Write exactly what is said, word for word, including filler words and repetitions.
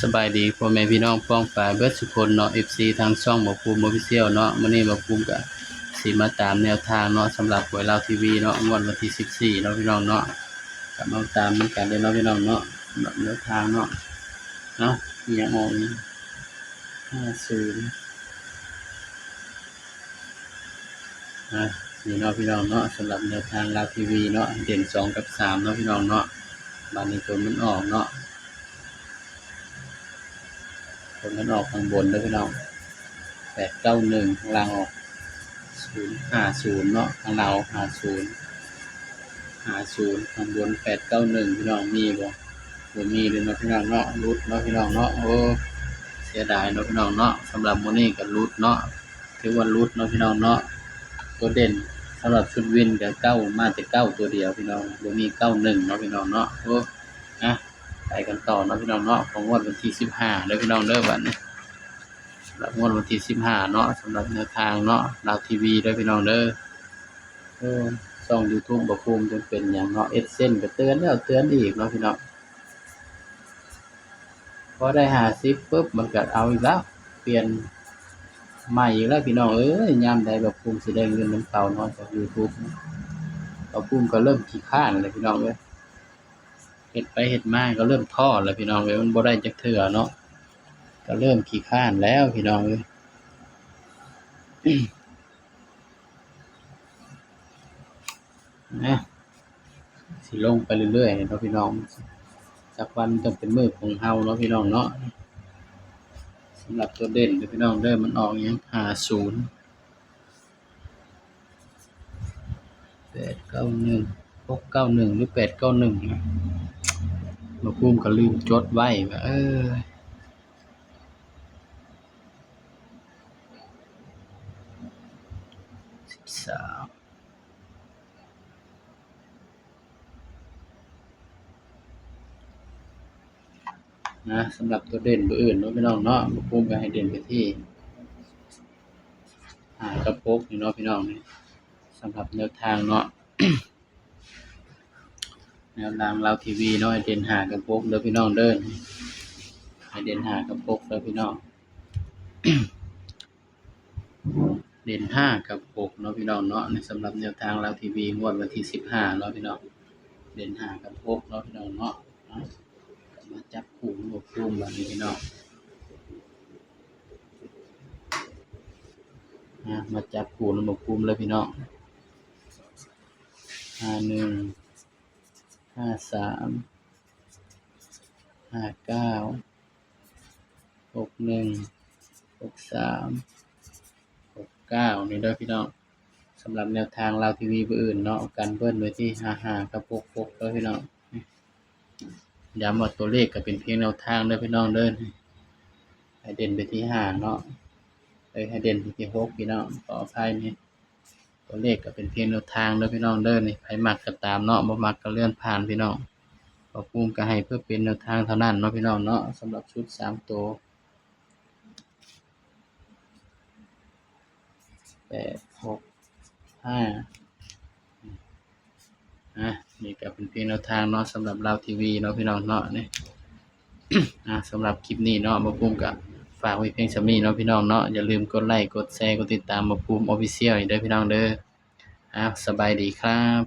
สบายดีพ่อแม่พี่น้องป้องปายเบิดสุคนเนาะ เอฟซี ทางช่องบ่าวภูมิ Official เนาะ มื้อนี้บ่าวภูมิก็สิมาตามแนวทางเนาะ สำหรับหวยลาวทีวีเนาะ งวดวันที่สิบสี่เนาะพี่น้องเนาะ ก็มาตามนำกันเลยเนาะพี่น้องเนาะ สำหรับแนวทางเนาะ เอ้า อีหยังออกนี่ ห้าศูนย์ อ่ะ นี่เนาะพี่น้องเนาะ สำหรับแนวทางลาวทีวีเนาะ เด่นสองกับสามเนาะพี่น้องเนาะ บาดนี้ตัวมันออกเนาะ ตัวมันออกข้างบนเด้อพี่น้อง แปดเก้าหนึ่ง ข้างล่างออก ศูนย์ห้าศูนย์ เนาะ ข้างล่างออก ห้าศูนย์ ห้าศูนย์ ข้างบน แปดเก้าหนึ่ง พี่น้อง มีบ่ บ่มีเลยเนาะพี่น้องเนาะ หลุดเนาะพี่น้องเนาะ โอ้ เสียดายเนาะพี่น้องเนาะ สำหรับมื้อนี้ก็หลุดเนาะ ถือว่าหลุดเนาะพี่น้องเนาะ ตัวเด่นสำหรับชุดวินก็เก้า มาแต่เก้าตัวเดียวพี่น้อง บ่มีเก้าหนึ่งเนาะพี่น้องเนาะ โอ้ นะ ไปกันต่อเนาะพี่น้องเนาะ ของงวดวันที่สิบห้าเด้อพี่น้องเด้อ บัดนี้ สำหรับงวดวันที่สิบห้าเนาะ สำหรับแนวทางเนาะ ลาวทีวีเด้อพี่น้องเด้อ เออ ช่องยูทูบบ่าวภูมิจั่งเป็นหยังเนาะ แอดเซนส์ก็เตือนแล้วเตือนอีกเนาะพี่น้อง พอได้ห้าสิบปุ๊บ มันก็เอาอีกแล้ว เปลี่ยนใหม่อีกแล้วพี่น้องเอ้ย ยามใดบ่าวภูมิสิได้เงินนำเขาเนาะ จากยูทูบ บ่าวภูมิก็เริ่มขี้คร้านแล้วพี่น้องเอ้ย เฮ็ดไปเฮ็ดมาก็เริ่มท้อแล้วพี่น้องเอ้ย มันบ่ได้จักเทื่อเนาะ ก็เริ่มขี้คร้านแล้วพี่น้องเอ้ย นะ สิลงไปเรื่อยๆเนาะพี่น้อง สักวันต้องเป็นมื้อของเฮาเนาะพี่น้องเนาะ สำหรับตัวเด่นเด้อพี่น้องเด้อ มันออกหยัง ห้าศูนย์ แปดเก้าหนึ่ง หกเก้าหนึ่ง หรือ แปดเก้าหนึ่ง นะ บ่าวภูมิก็ลืมจดไว้ว่า เออ สิบสาม นะ สำหรับตัวเด่นตัวอื่นเนาะพี่น้องเนาะ บ่าวภูมิก็ให้เด่นไปที่ ห้ากับหกนี่เนาะพี่น้องนี่ สำหรับแนวทางเนาะ แนวทางลาวทีวีเนาะ ให้เด่นห้ากับหกเด้อพี่น้องเด้อ ให้เด่นห้ากับหกเด้อพี่น้อง เด่นห้ากับหกเนาะพี่น้องเนาะ ในสำหรับแนวทางลาวทีวีงวดวันที่สิบห้าเนาะพี่น้อง เด่นห้ากับหกเนาะพี่น้องเนาะ อ่ะ มาจับคู่รวบรวมบัดนี้พี่น้อง อ่ะ มาจับคู่รวบรวมเลยพี่น้อง ห้าหนึ่ง ห้าสาม ห้าเก้า หกหนึ่ง หกสาม หกเก้า นี่เด้อพี่น้อง สำหรับแนวทางลาวทีวีมื้ออื่นเนาะ กันเบิ้ลไว้ที่ ห้าห้า กับ หกหก เด้อพี่น้อง ย้ำว่าตัวเลขก็เป็นเพียงแนวทางเด้อพี่น้องเด้อ ให้เด่นไปที่ ห้า เนาะ เอ้ย ให้เด่นไปที่ หก พี่น้อง ขออภัยนี่ ตัวเลขก็เป็นเพียงแนวทางเด้อพี่น้องเด้อ นี่ ไผมักก็ตามเนาะ บ่มักก็เลื่อนผ่านพี่น้อง บ่าวภูมิก็ให้เพื่อเป็นแนวทางเท่านั้นเนาะพี่น้องเนาะ สำหรับชุดสามตัว แปดหกห้า อ่ะ นี่ก็เป็นเพียงแนวทางเนาะ สำหรับลาวทีวีเนาะพี่น้องเนาะ นี่ อ่ะ สำหรับคลิปนี้เนาะ บ่าวภูมิก็ฝากไว้เพียงส่ำนี้เนาะพี่น้องเนาะ อย่าลืมกดไลค์ กดแชร์ กดติดตามบ่าวภูมิ Official อีกเด้อพี่น้องเด้อ อ่ะ สบายดีครับ